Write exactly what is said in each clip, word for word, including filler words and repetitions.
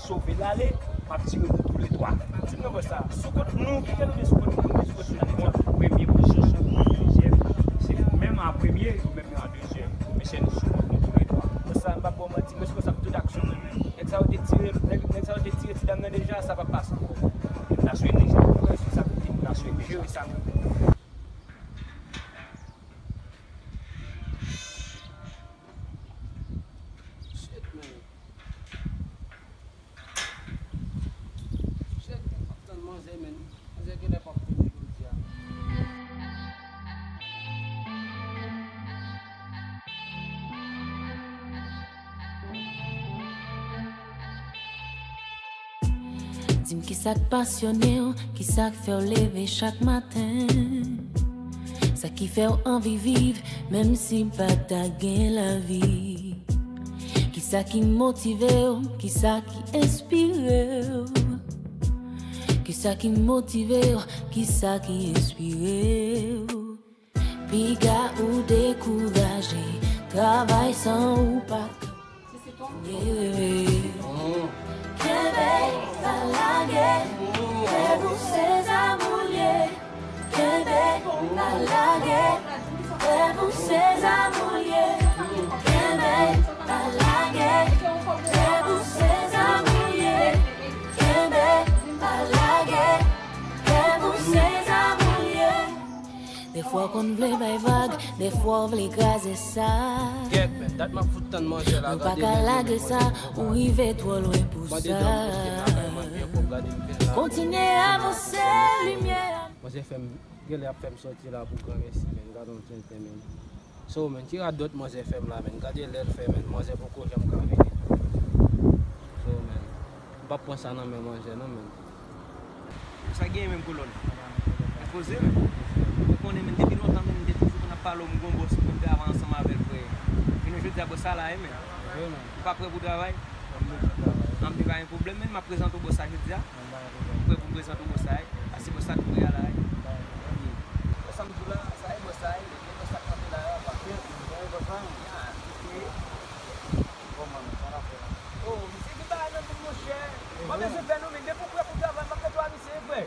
Sove l ale, m ap tire nou toulètwa. Di m non, bòs, sa sou kont nou, kite nou de sou kont nou, nou de sou kont nou. Kont premye pozisyon, sou kont dezyèm. Se menm an premye, nou menm yo an dezyèm. Mesye, nou sou kont nou toulètwa. Bòs, sa, m p ap ba w manti, mesye, konsa pou tout aksyon mwen menm. Nèg sa yo te tire, nèg, nèg sa yo te tire ti dam nan deja, sa p ap pase. N a sou nèg sa, nou responsablite, n a sou jere sa nou. Shit, man. Shit, man, m ap tann manzè, man. Manzè genlè p ap vini jodi a. Di m kisa k pasyone w, kisa k fè w leve chak maten. Sa ki fè w anvi viv, menm si pa ta gen lavi. Kisa ki motive w, kisa ki enspire w. Kisa ki motive w, kisa ki enspire w. Piga ou dekouraje, travay san ou pa ka. Kenbe, pa lage, lève ou se zamoulye. Kenbe, pa lage, lève ou se zamoulye. Kenbe, pa lage, lève ou se zamoulye. Kenbe, pa lage, lève ou se zamoulye. Dèfwa w konn vle bay vag, dèfwa w vle kraze sa. Gèt, men, dat m ap fout tann manzè la. Nou pa ka lage sa, ou rive twò lwen pou sa. Kontinye avanse, limyè a. Manzè fè m, genlè ap fè m sòti la pou granmèsi, men, gade yon tenten, men. So, men, ki radòt manzè fè m la, men, gade lè l fè, men, manzè poko janm ka vini. So, men, m p ap pran sa nan men manzè, non, men. Sa gen menm kolòn. Mwen poze, men. Ou konnen, men, depi lontan, men, m te toujou konn ap pale w, m gon bòs, m konn travay ansanm avè l, frè. Jounen jodi a, bòs sa la, wi, men. Ou pa prè pou travay? An, m te pa gen pwoblèm, men, m ap prezante w bòs sa jodi a. M prè pou m prezante w bòs sa, wi. Pase bòs sa tou prè a la, wi. Bòs sa m di w la, sa e bòs sa, wi. Bòs sa k kanpe la, wi, apa. Ya, se Oh, misye gen bagay nan men l, monchè. Mwen bezwen fè nou, men depi w prè pou travay, m ap fè travay misye, frè.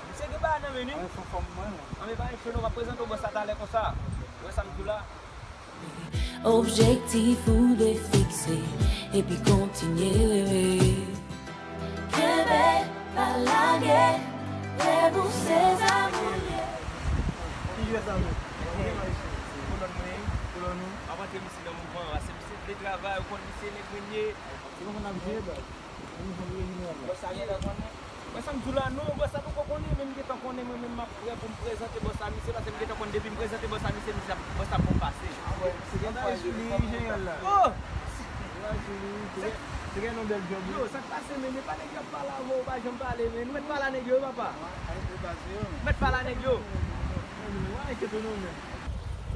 Misye gen bagay nan men li. Anben, pa enkyete w, m ap prezante w bòs la talè konsa. Ou wè sa m di w la? Objektif ou dwe fikse, epi kontinye reve. Kenbe, pa lage, leve w se zamoulye. Ki jwèt sa, men? Kolòn mwen. Kolòn ou? M ap antre misye nan mouvman an, pase misye vle travay, ou konn misye nèg mwen ye. Se konsa n ap jwe, baz. Bòs sa gentan konnen. Bòs sa m di w la non, bòs sa poko konnen, men m gentan konnen mwen menm m ap prè pou m prezante bòs sa misye, pase m gentan konn depi m prezante bòs sa misye, misye ap, bòs sa ap bon pase. Yo, sa k pase, men, men pa nèg yo ap pale avè w, ou pa janm pale, men. Nou mèt pale a nèg yo, wi, papa. Mèt pale a nèg yo.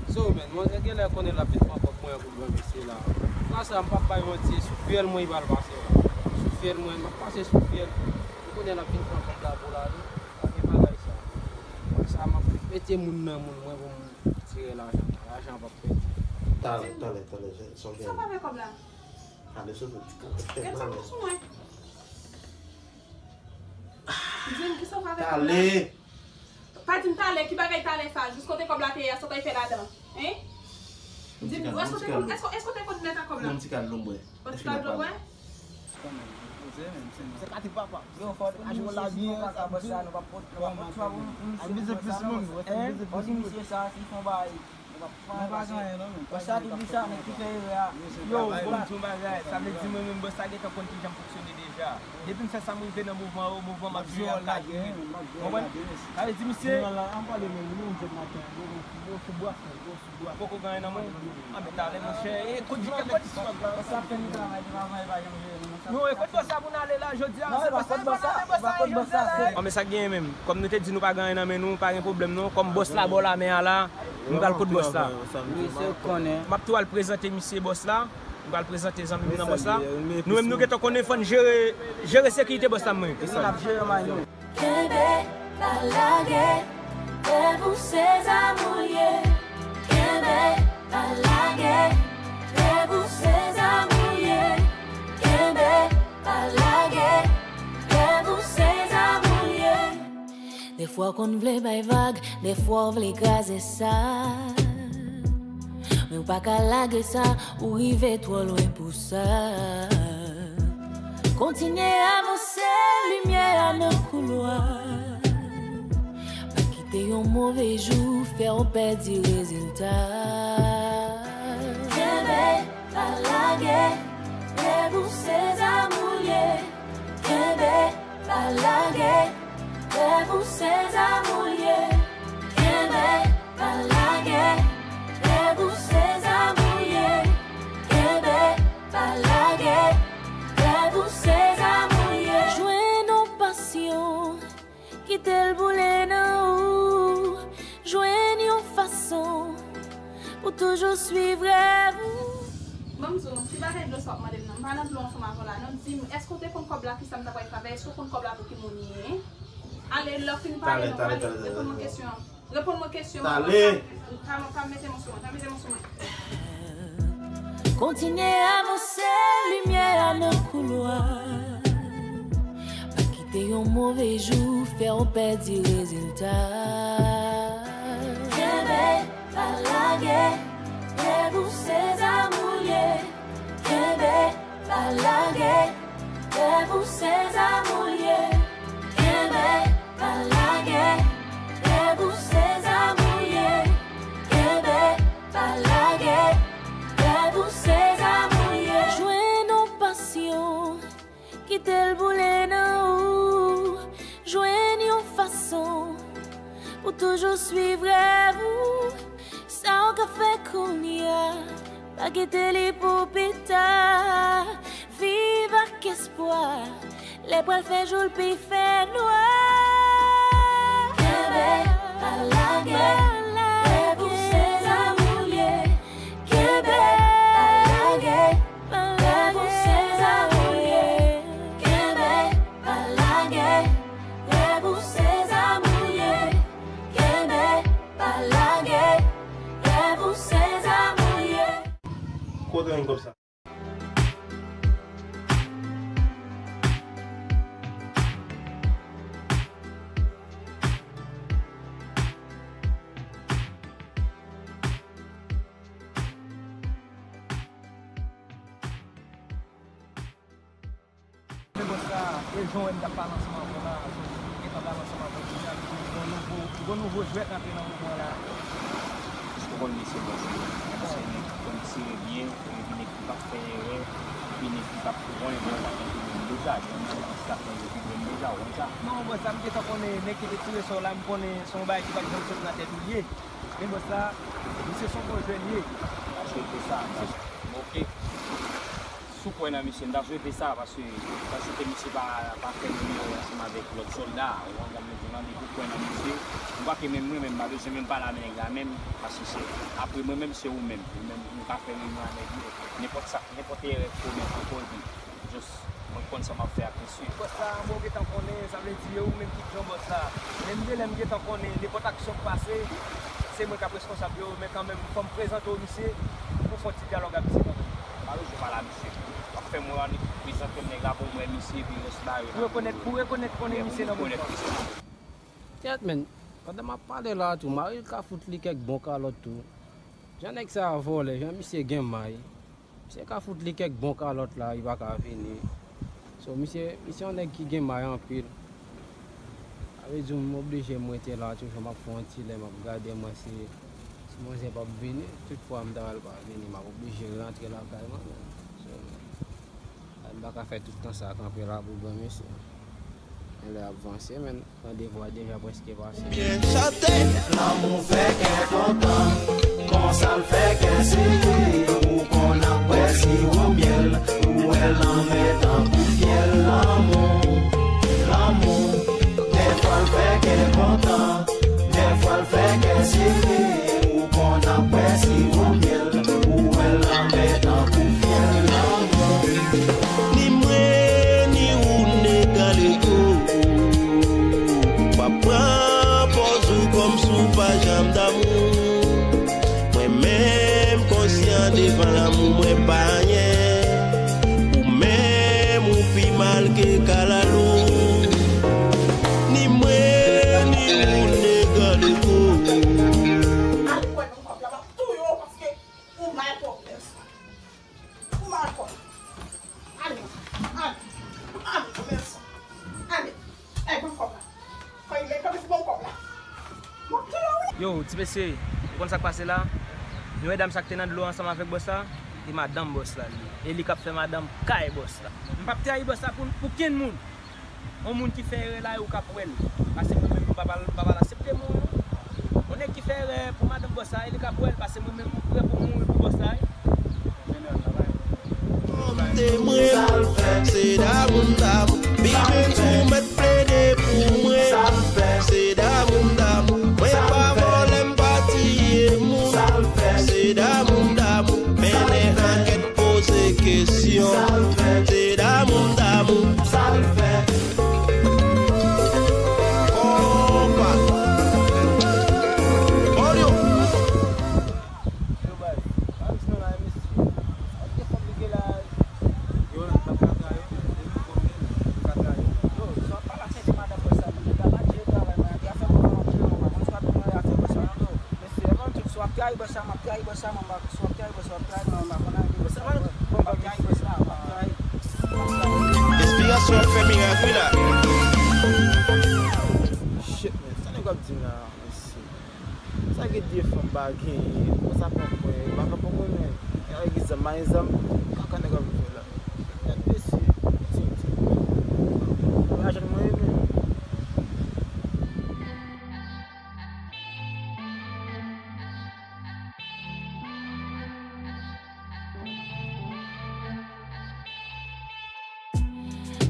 So, men, manzè genlè konnen l ap vin pran kòb mwen pou granmesi la. Plas la, m p ap bay manti, sou fyèl mwen li pral pase la. Sou fyèl mwen, m ap pase sou fyèl. Ou konnen l ap vin pran kòb la pou l ale. Pa gen bagay sa. Sa, m ap mete moun nan moun mwen pou m tire lajan. Lajan p ap pèdi. Talè, talè, talè, sa w gen? Sa w fè avèk kòb la? Talè, sou tout. Gade sa w sou mwen. Di m kisa w fè avèk kòb la? Talè! Pa di m talè, ki bagay talè sa? Jis kote kòb la te ye a, sa w t al fè ladan? Hein? Di m, èske w te konn, èske, èske w te konn nèt ak kòb la? Yon ti kal lonbwè. Yon ti kal lonbwè? Se pati papa. Yo, fò ajoute la byen, sa bòs la, nou pa pot, nou pa pot. Al vize plis moun, wè, se vize plis moun. Misye sa, ki fon bay. Nou pa gen anyen non, men. Bòs sa tou di sa, men ki fè erè a. Yo, bon, m di yon bagay, sa vle di mwen menm bòs sa gentan konn kijan m fonksyone deja. Depi m fè sa, m rive nan mouvman yo, mouvman m ap jere a ka jere. Konprann? Sa vle di misye. Poko gen anyen nan men l. Anben talè, monchè. E, kot, e, kot, non, e kot bòs sa pou n ale la jodi a? Se bòs sa pou n ale, bòs sa jodi a la. Anben sa k genyen menm. Kòm nou te di nou pa gen anyen nan men nou, pa gen pwoblèm non. Kòm bòs la ba w lamen an la, nou pral kot bòs la. M ap tou al prezante misye bòs la. M pral prezante zanmi m nan bòs la. Nou menm nou gentan konnen fò n jere, jere sekirite bòs la mwen. Kenbe, pa lage, leve w se zamoulye. Kenbe, pa lage, leve w se zamoulye. Kenbe, pa lage, Dèfwa w konn vle bay vag, dèfwa w vle kraze sa. Men w pa ka lage sa, ou rive twò lwen pou sa. Kontinye avanse, limyè a nan koulwa. Pa kite yon move jou fè w pèdi rezilta. Kenbe, pa lage, leve w se zam ou ye. Kenbe, pa lage, leve w se zam ou ye. Kenbe, pa lage, leve w se zam ou ye. Kenbe, pa lage, leve w se zam ou ye. Jwenn yon pasyon, kite l boule nan ou. Jwenn yon fason pou toujou swiv rèv ou. Ban m di w, ti bagay dlo sa w ap mande m nan, m pa nan dlo ansanm avè w la non. Di m, èske w te konn kòb la, kisa m ta pral fè avè l? Èske w konn kòb la pou ki moun li ye? Ale, lè w fin pale, talè, non, talè, ale, talè, reponn mwen kesyon an. Reponn mwen kesyon an. Talè. Pa, pa, pa mete men sou mwen, pa mete men sou mwen. Kontinye avanse, limyè a nan koulwa. Pa kite yon move jou fè w pèdi rezilta. Kenbe, pa lage, leve w se zam ou ye. Kenbe, pa lage, leve w se zam ou ye. Kenbe, pa lage, leve w se zam ou ye. Kenbe, pa lage, leve w se zam ou ye. Jwenn yon pasyon, kite l boule nan ou. Jwenn yon fason pou toujou swiv rèv ou. Sa w ka fè kounye a, pa kite li pou pita. Viv ak espwa, lè pral fè jou l pi fè nwa. Kenbe, pa lage, leve w se zam ou ye. Kenbe, pa lage, leve w se zam ou ye. Kenbe, pa lage, leve w se zam ou ye. Kenbe, pa lage, leve w se zam ou ye. Kote w jwenn kòb sa? Men bòs la, e jan w wè m t ap pale ansanm avè w la, m gentan pale ansanm avè w kounye a, m di w gon nouvo, gon nouvo jwèt antre nan mouvman la. Èske w konn mesye Bòs la? Bòs se nèg ki konn tire byen, epi nèg ki p ap fè erè, epi nèg ki p ap kouwon, epi w pa konn tou moun deja, gen nan staff mwen yo ki konn deja, w konn sa? Non, bòs la, m gentan konnen nèg ki te tire sò w la, m konnen se yon bagay ki p ap janm sot nan tèt ou l ye. Men bòs la, misye se yon bon jwè l ye. M ta swete sa, m ta swete. Ok. Si w kwè nan misye, m ta swete sa, paske m ta swete misye pa, pa fè menm erè ansanm avèk lòt sòlda, ou konprann sa m vle di w lan, depi w kwè nan misye, m kwè ke menm mwen menm, m pa bezwen menm pale avè nèg la menm, paske se, apre mwen menm, se ou menm, ou menm, nou ka fè reyinyon avèk yo, nenpòt sa, nenpòt erè k komèt ankò, epi, just, mwen konn sa m ap fè ak misye. Bòs la, mwen gentan konnen, sa vle di, e ou menm ki gran bòs la. Men m de lè m gentan konnen, nenpòt aksyon k pase, se mwen k ap reskonsab yo, men kanmenm, fò m prezante w misye, pou fè yon ti dyalòg ak misye kanmenm. Pa bezwen pale a misye. W ap fè m wè annik prezante m nèg la pou m wè misye, epi rès bagay yo. Pou rekonèt, pou rekonèt konnen misye nan mouvman. Kèt, men, pandan m ap pale la tou, mari l ka fout li kèk bon kalòt tou. Jan nèg sa a vòlè, jan misye gen may. Misye ka fout li kèk bon kalòt la, li pa ka vini. So, misye, misye yon nèg ki gen may anpil. Sa vle di m oblije m rete la toujou, m ap fè yon ti lè, m ap gade mwen si, si manzè p ap vini. Tout fwa m ta wè l pa vini, m ap oblije rantre lakay mwen menm. So, m pa ka fè tout tan sa kanpe la pou granmesi. Men lè ap vanse, men. Randevou a deja prèske pase. Kè chante. Lanmou fè kè kontan, konsa l fè kè sere. Ou konn ap bwè siwo myèl, ou wè lanmè tankou fyèl. Lanmou, lanmou, dèfwa l fè kè kontan, dèfwa l fè kè sere. Ou konn ap bwè siwo myèl, ou wè lanmè tankou fyèl. Lanmou. Ni mwen, ni ou n egal ego. W ap pran pòz ou kòmsi w pa janm damou. Mwen menm konsyan devan lanmou mwen pa anyen. Ou menm ou pi mal ke kalalou. Ni mwen, ni ou Ti mesye, ou konn sa k pase la? Nou medam sa k te nan dlo ansanm avèk bòs la, e madanm bòs la li ye. E li k ap fè madanm kay bòs la. M p ap trayi bòs la pou, pou kenn moun. Yon moun ki fè erè la, e ou k ap wè l. Pase mwen menm, m p ap al, m p ap al aksepte mouri non. Yon nèg ki fè erè pou madanm bòs la, e li k ap wè l. Pase mwen menm, m prè pou mouri pou bòs la wi. Te mwen, se damou m damou. Big Benz ou mèt plede pou mwen. Se damou m damou. Mwen pa vòlè, m pa tiye moun. Se damou m damou. Mennen ankèt, poze kesyon. Se damou m damou. Opa. Olyo. Yo, baz, pa di nou la, mesye. Sa te konplike la. Yo, la, pa ka trayi, yo, pa ka trayi. Yo, sa pa la sèche madan bòs la, men nèg la pa jere travay, mwen, nèg la fè mwen anpil, mwen, pa konn si w ap mwen afè bòs la, non. Mesye, avan tout, si w ap trayi bòs la, m ap trayi bòs la, mwen, m ap, si w ap trayi bòs la, w ap trayi, mwen, m pa konn anyen de bòs la, mwen, m ap trayi bòs la, m ap trayi. Enspirasyon ap fè mirak, wi, la. Shit, man, sa nèg ap di la, mesye. Sa gen de fanm pa genyen, konsa pran pwen, pa ka pran pwen, men. Yon egliz zanm, mayen zanm, kaka nèg ap vin fè la. Gad mesye, ti, ti, ti. Lajan mwen, men.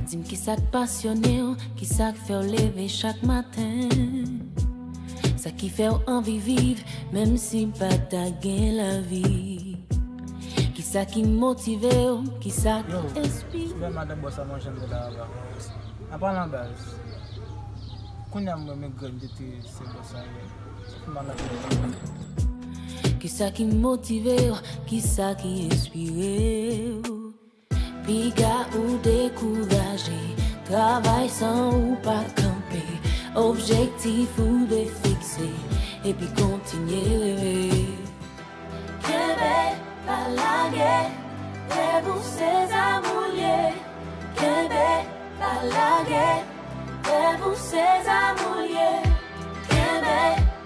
Di m kisa k pasyone w, kisa k fè w leve chak maten. Sa ki fè w anvi viv, menm si pa ta gen lavi. Kisa ki motive w, kisa ki enspire w. Yo, sou lè madan bòs la manje m de la ava. An palan baz, kounye a m wè men grenn de te se bòs la ye. Sa fè m al nan. Kisa ki motive w, kisa ki enspire w. Piga ou dekouraje, travay san ou pa kanpe. Objektif ou dwe fikse, epi kontinye reve. Kenbe, pa lage, rèv ou se zam ou l ye. Kenbe, pa lage, rèv ou se zam ou l ye. Kenbe,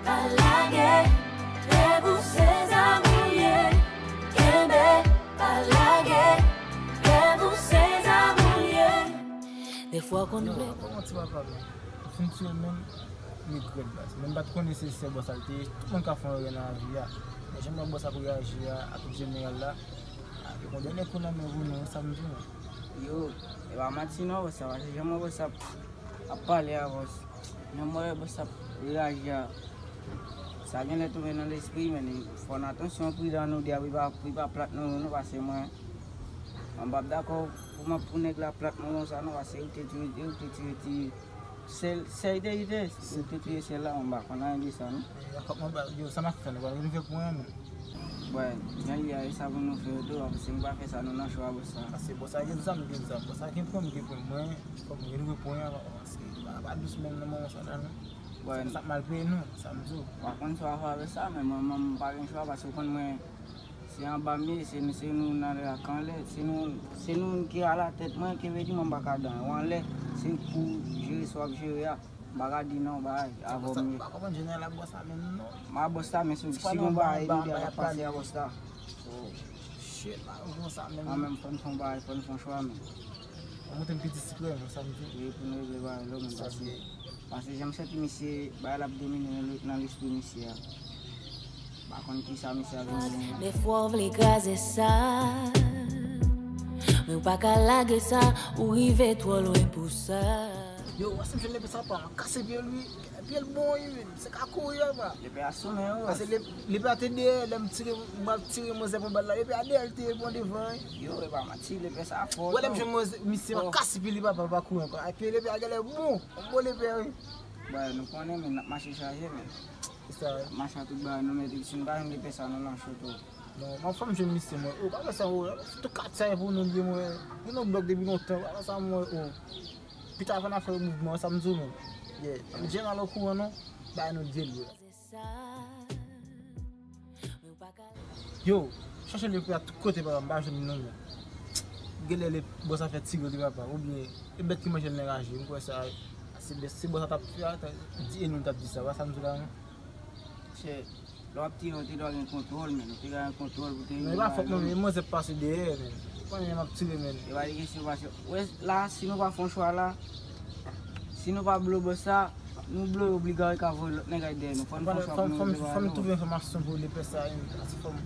pa lage, rèv ou se zam ou l ye. Kenbe, pa lage, rèv ou se zam ou l ye. Dèfwa w konn plede. Yo, pa manti papa, men. Fin tiye l menm, li regrèt baz. Men m pa t konnen se sèl bòs la l te ye. Tout moun ka fè yon erè nan lavi a. Men jan m wè bòs la ap reyaji a, a tout jeneral la, a, yo gon dènye kou nan men pou nou, sa m di nou. Yo, e pa manti non, bòs la, paske jan m wè bòs la ap pale avè w, jan m wè bòs la ap reyaji a, sa genlè tonbe nan lespri, men fò n atansyon, pridan nou de a, pou li pa, pou li pa plat nou, nou, paske mwen, mwen p ap dakò pou m ap pou nèg la plat mwen konsa, non, paske ou te tou, ou te tou, ti, sèl, sèl te, te, ou te touye sèl la, mwen pa konn anyen de sa, non. Yo, sa m ap fè, nou pral rive pou anyen, non. Bon, jan l ye a, e sa pou nou fè yo tou, paske si nou pa fè sa, nou nan cho a bòs la. Paske bòs la gen zam, gen zam, bòs la gen pwen, gen pwen, mwen, fòk mwen gen pwen an, paske pa, pa dous menm nan moman sa la, non. Bon. Sa ap mal peye nou, sa m di w. Pa konn si w a fè avè sa, men mwen, mwen, m pa gen chwa, paske w konn mwen, se anba m ye, se, se nou nan lè ak anlè, se nou, se nou ki alatèt mwen, ki vle di mwen m pa ka dan, ou anlè, se pou jere sa w ap jere a. M pa ka di non bagay avè w m ye. M pa konprann jeneral la bòs la menm non. M a bòs la men si, si gon bagay nou de a k ap pase a bòs la. Oh. Shit, m pa konprann sa menm. Mwen menm fò n fè yon bagay, fò n fè yon chwa menm. An montre m piti sikrè men sa m di. Wi pou n regle bagay yo menm paske, paske jan m santi misye, bagay la ap domine nan, nan lespri misye a. M pa konn kisa misye ap vin di. Dèfwa w vle kraze sa, men w pa ka lage sa, ou rive twò lwen pou sa. Yo, w a si m jwenn lepè sa pa, m a kase pye l wi. Pye l bon wi, men se ka kouri apa. Lepè a sou men w. Paske lepè a te dèyè, lè m tire, m al tire manzè pran bal la, lepè a dèyè l te pran devan wi. Yo, e pa manti, lepè sa fò. Wè lè m jwenn manzè, misye m a kase pye li papa, l pa kouri ankò. Ay pye lepè a genlè bon, yon bon lepè wi. Bon, nou konnen men n ap mache chaje men. Kisa wi? N ap mache a tout bagay, nou mete, si nou pa jwenn lepè sa, nou nan cho tou. Non, m ap fè m jwenn misye mwen. O, pa fè sa o, tou kat sa e pou nou li ye mwen. Nou nan blòk depi lontan, pa fè sa mwen o. Pita avan n a fè mouvman, sa m di w menm. Yeah, nou jèn al okouran non, bay nou dye l yo. Yo, chache lepè a tout kote papa, m pa jwenn li non men. Genlè le bòs la fè tire li papa, oubyen e bèt ki manje l nan raje, m kwè sa, se bèt, se bòs la t ap fè a, di e nou t ap di sa, pa sa m di w la non. Lè w ap tire, ou te dwe gen kontwòl, men. Ou te dwe gen kontwòl pou te rive. Men e pa fòt mwen, men mwen se pase dèyè, men. Ou konnen m ap tire, men. E pa de kesyon pase. Ou wè, la, si nou pa fè yon chwa la, si nou pa blow bòs sa, nou blow obliga yo ka voye lòt nèg ay dèyè nou. Fò n fè yon chwa pou nou rive. Fò m twouve enfòmasyon pou lepè sa, paske fò m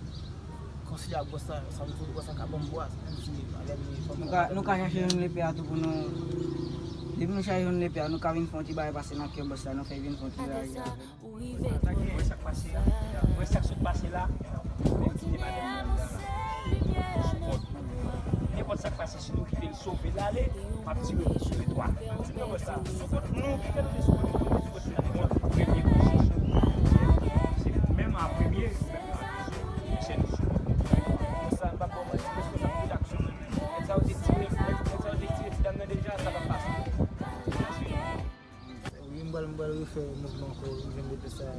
konseye ak bòs la, sa m twouve bòs la ka ban m bwa, menm si avè m li fò m. Nou ka chache jwenn lepè a tou pou nou. Depi nou chache jwenn lepè a, nou ka vin fè yon ti bagay pase nan kè bòs la, nou fè vin fè yon ti bagay. Ou rive twò. Wè sa k pase la. Wè sa k sot pase la. Kontinye avanse, limyè a nan. Nenpòt sa k pase, si nou kite l sove l ale, m ap tire pou sove twa. Ou tande wè sa? Sou kont nou, kite nou te sou kont nou, sou kont nou, premye kouche. Se menm a premye, menm a dezye, se nou sou kont nou. Konsa, m p ap ba w manti, paske sa pou redaksyon. Nèg sa yo te tire, nèg sa yo te tire ti dam nan deja, sa p ap pase. Wi, m pral, m pral refè mouvman ankò, m jwenn lepè sa.